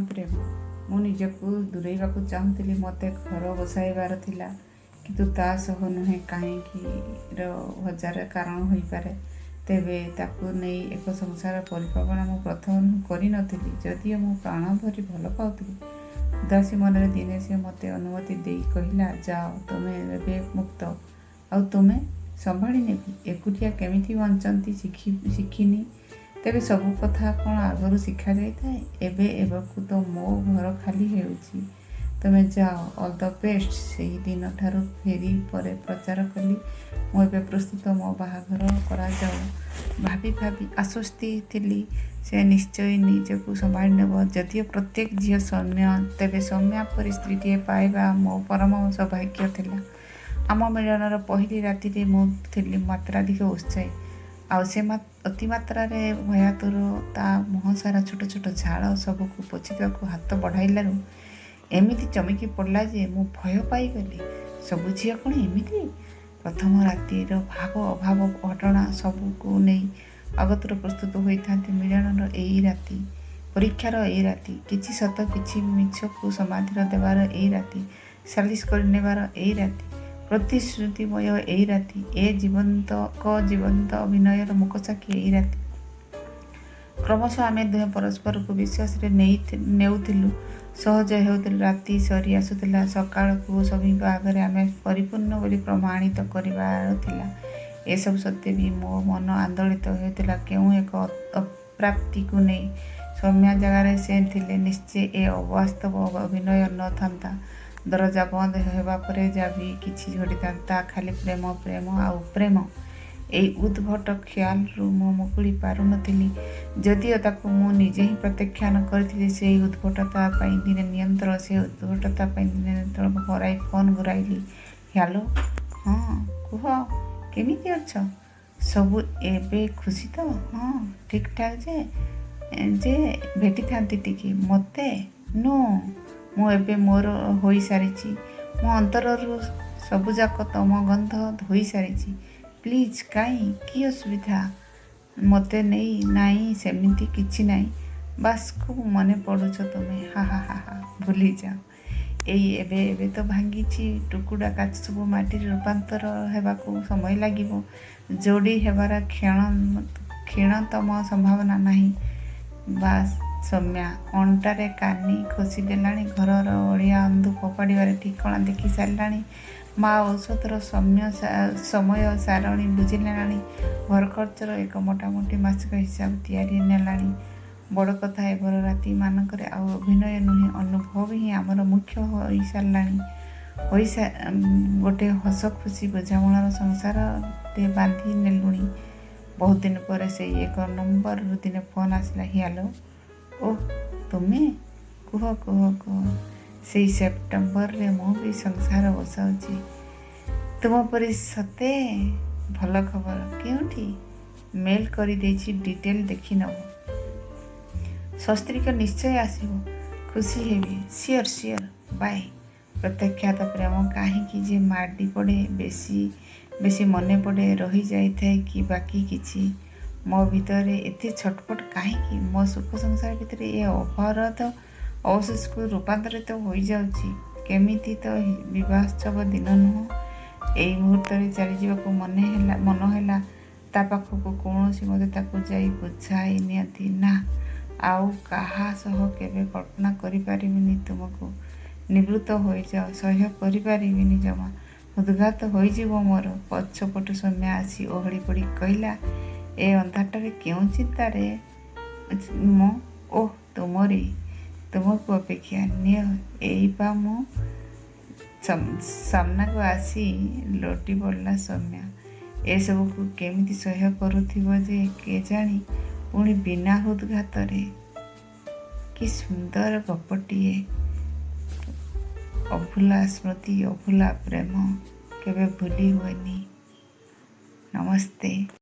ପ୍ରେମ। ମୁଁ ନିଜକୁ ଦୂରେଇବାକୁ ଚାହୁଁଥିଲି। ମୋତେ ଘର ବସାଇବାର ଥିଲା। କିନ୍ତୁ ତା' ସହ ନୁହେଁ। କାହିଁକିର ହଜାରେ କାରଣ ହୋଇପାରେ। ତେବେ ତାକୁ ନେଇ ଏକ ସଂସାର ପରିକଳ୍ପନା ମୁଁ ପ୍ରଥମରୁ କରିନଥିଲି। ଯଦିଓ ମୁଁ ପ୍ରାଣଭରି ଭଲ ପାଉଥିଲି। ଉଦାସୀ ମନରେ ଦିନେ ସେ ମୋତେ ଅନୁମତି ଦେଇ କହିଲା, ଯାଅ, ତୁମେ ଏବେ ମୁକ୍ତ। ଆଉ ତୁମେ? ସମ୍ଭାଳି ନେବି। ଏକୁଟିଆ କେମିତି ବଞ୍ଚନ୍ତି ଶିଖିନି। ତେବେ ସବୁ କଥା କ'ଣ ଆଗରୁ ଶିଖାଯାଇଥାଏ? ଏବେ ଏବେକୁ ତ ମୋ ଘର ଖାଲି ହେଉଛି। ତୁମେ ଯାଅ। All the best. ସେହି ଦିନଠାରୁ ଫେରି ପରେ ପ୍ରଚାର କଲି, ମୁଁ ଏବେ ପ୍ରସ୍ତୁତ। ମୋ ବାହାଘର କରାଯାଉ। ଭାବି ଭାବି ଆଶ୍ୱସ୍ତି ଥିଲି, ସେ ନିଶ୍ଚୟ ନିଜକୁ ସମ୍ଭାଳି ନେବ। ଯଦିଓ ପ୍ରତ୍ୟେକ ଝିଅ ସୌମ୍ୟ, ତେବେ ସୌମ୍ୟା ପରି ସ୍ତ୍ରୀଟିଏ ପାଇବା ମୋ ପରମ ସୌଭାଗ୍ୟ ଥିଲା। ଆମ ମିଳନର ପହିଲି ରାତିରେ ମୁଁ ଥିଲି ମାତ୍ରାଧିକ ଉତ୍ସାହୀ, ଆଉ ସେ ଅତିମାତ୍ରାରେ ଭୟାତୁର। ତା' ମୁହଁସାରା ଛୋଟ ଛୋଟ ଝାଳ ସବୁକୁ ପୋଛିଦେବାକୁ ହାତ ବଢ଼ାଇଲାରୁ ଏମିତି ଚମକି ପଡ଼ିଲା ଯେ ମୁଁ ଭୟ ପାଇଗଲି। ସବୁ ଝିଅ କ'ଣ ଏମିତି? ପ୍ରଥମ ରାତିର ଭାବ ଅଭାବ ଘଟଣା ସବୁକୁ ନେଇ ଆଗତୁରା ପ୍ରସ୍ତୁତ ହୋଇଥାନ୍ତି। ମିଳନର ଏଇ ରାତି, ପରୀକ୍ଷାର ଏଇ ରାତି, କିଛି ସତ କିଛି ମିଛକୁ ସମାଧି ଦେବାର ଏଇ ରାତି, ସାଲିସ କରିନେବାର ଏଇ ରାତି, ପ୍ରତିଶ୍ରୁତିମୟ ଏଇ ରାତି, ଏ ଜୀବନ୍ତ ଜୀବନ୍ତ ଅଭିନୟର ମୂକସାକ୍ଷୀ ଏଇ ରାତି। କ୍ରମଶଃ ଆମେ ଦୁହେଁ ପରସ୍ପରକୁ ବିଶ୍ୱାସରେ ନେଉଥିଲୁ, ସହଜ ହେଉଥିଲୁ। ରାତି ସରି ଆସୁଥିଲା। ସକାଳକୁ ସଭିଙ୍କ ଆଗରେ ଆମେ ପରିପୂର୍ଣ୍ଣ ବୋଲି ପ୍ରମାଣିତ କରିବାର ଥିଲା। ଏସବୁ ସତ୍ତ୍ୱେ ବି ମୋ ମନ ଆନ୍ଦୋଳିତ ହେଉଥିଲା କେଉଁ ଏକ ଅପ୍ରାପ୍ତିକୁ ନେଇ। ସୌମ୍ୟା ଜାଗାରେ ସେ ଥିଲେ ନିଶ୍ଚେ ଏ ଅବାସ୍ତବ ଅଭିନୟ ନ ଥାନ୍ତା। ଦରଜା ବନ୍ଦ ହେବା ପରେ ଯାହା ବି କିଛି ଘଟିଥାନ୍ତା, ଖାଲି ପ୍ରେମ, ପ୍ରେମ ଆଉ ପ୍ରେମ। ଏଇ ଉଦ୍ଭଟ ଖିଆଲରୁ ମୁଁ ମୁକୁଳି ପାରୁନଥିଲି। ଯଦିଓ ତାକୁ ମୁଁ ନିଜେ ହିଁ ପ୍ରତ୍ୟାଖ୍ୟାନ କରିଥିଲି। ସେଇ ଉଦ୍ଭଟତା ପାଇଁ ଦିନେ ନିୟନ୍ତ୍ରଣ ସେ ଉଦ୍ଭଟତା ପାଇଁ ଦିନେ ନିୟନ୍ତ୍ରଣ ହରାଇ ଫୋନ୍ ଘୂରାଇଲି। ହ୍ୟାଲୋ, ହଁ କୁହ, କେମିତି ଅଛ? ସବୁ ଏବେ ଖୁସି ତ? ହଁ, ଠିକ୍ଠାକ୍ ଯେ ଭେଟିଥାନ୍ତି ଟିକେ। ମୋତେ? ନୋ, ମୁଁ ଏବେ ମୋର ହୋଇସାରିଛି। ମୋ ଅନ୍ତରରୁ ସବୁଯାକ ତମ ଗନ୍ଧ ଧୋଇସାରିଛି। ପ୍ଲିଜ୍। କାଇଁ, କି ଅସୁବିଧା ମୋତେ ନେଇ? ନାଇଁ, ସେମିତି କିଛି ନାହିଁ। ବାସ୍, ଖୁବ୍ ମନେ ପଡ଼ୁଛ ତୁମେ। ହା ହା ହା ହା, ଭୁଲିଯାଅ। ଏଇ ଏବେ ଏବେ ତ ଭାଙ୍ଗିଛି। ଟୁକୁଡ଼ା କାଚ ସବୁ ମାଟିରେ ରୂପାନ୍ତର ହେବାକୁ ସମୟ ଲାଗିବ। ଯୋଡ଼ି ହେବାର କ୍ଷୀଣତମ ସମ୍ଭାବନା ନାହିଁ। ବାସ୍। ସୌମ୍ୟା ଅଣ୍ଟାରେ କାନି ଖୋସି ଦେଲାଣି। ଘରର ଅଳିଆ ଅନ୍ଧୁ ଫୋପାଡ଼ିବାର ଠିକଣା ଦେଖି ସାରିଲାଣି। ମା ଔଷଧର ସମୟ ସାରଣୀ ବୁଝିନେଲାଣି। ଘର ଖର୍ଚ୍ଚର ଏକ ମୋଟାମୋଟି ମାସିକ ହିସାବ ତିଆରି ନେଲାଣି। ବଡ଼ କଥା, ଏବର ରାତିମାନଙ୍କରେ ଆଉ ଅଭିନୟ ନୁହେଁ, ଅନୁଭବ ହିଁ ଆମର ମୁଖ୍ୟ ହୋଇସାରିଲାଣି। ଗୋଟେ ହସଖୁସି ବୁଝାମଣାର ସଂସାରଟେ ବାନ୍ଧି ନେଲୁଣି। ବହୁତ ଦିନ ପରେ ସେଇ ଏକ ନମ୍ବରରୁ ଦିନେ ଫୋନ୍ ଆସିଲା। ହ୍ୟାଲୋ, ଓଃ, ତୁମେ? କୁହ, କୁହ, କୁହ। ସେଇ ସେପ୍ଟେମ୍ବରରେ ମୁଁ ବି ସଂସାର ବସାଉଛି ତୁମ ପରି। ସତେ? ଭଲ ଖବର। କେଉଁଠି? ମେଲ୍ କରିଦେଇଛି, ଡିଟେଲ୍ ଦେଖିନେବ। ସସ୍ତ୍ରୀକ ନିଶ୍ଚୟ ଆସିବ। ଖୁସି ହେବି। Sure, sure, bye. ପ୍ରତ୍ୟାଖ୍ୟାତ ପ୍ରେମ କାହିଁକି ଯେ ମାଡ଼ି ପଡ଼େ, ବେଶୀ ବେଶୀ ମନେ ପଡ଼େ, ରହିଯାଇଥାଏ କି ବାକି କିଛି? ମୋ ଭିତରେ ଏତେ ଛଟପଟ କାହିଁକି? ମୋ ସୁଖ ସଂସାର ଭିତରେ ଏ ଅବରୋଧ ଅବଶୋଷକୁ ରୂପାନ୍ତରିତ ହୋଇଯାଉଛି କେମିତି? ତ ବିବାହୋତ୍ସବ ଦିନ ନୁହଁ। ଏଇ ମୁହୂର୍ତ୍ତରେ ଚାଲିଯିବାକୁ ମନ ହେଲା ତା' ପାଖକୁ। କୌଣସି ମତେ ତାକୁ ଯାଇ ବୁଝାଇ ନିଅନ୍ତି। ନା, ଆଉ କାହା ସହ କେବେ କଳ୍ପନା କରିପାରିବିନି ତୁମକୁ। ନିବୃତ୍ତ ହୋଇଯାଅ। ସହ୍ୟ କରିପାରିବିନି ଜମା। ହୃଦଘାତ ହୋଇଯିବ ମୋର। ପଛପଟୁ ସୌମ୍ୟା ଆସି ଓହଳି ପଡ଼ି କହିଲା, ଏ ଅନ୍ଧାରଟାରେ କେଉଁ ଚିନ୍ତାରେ ମୋ? ଓଃ, ତୁମରି। ତୁମକୁ ଅପେକ୍ଷା। ନିଅ, ଏଇ ପା ମୁଁ। ସାମ୍ନାକୁ ଆସି ଲୋଟି ପଡ଼ିଲା ସୌମ୍ୟା। ଏସବୁକୁ କେମିତି ସହ୍ୟ କରୁଥିବ ଯେ କେଜାଣି? ପୁଣି ବିନା ହୃଦଘାତରେ। କି ସୁନ୍ଦର ଗପଟିଏ! ଅଭୁଲା ସ୍ମୃତି, ଅଭୁଲା ପ୍ରେମ କେବେ ଭୁଲି ହୁଏନି। ନମସ୍ତେ।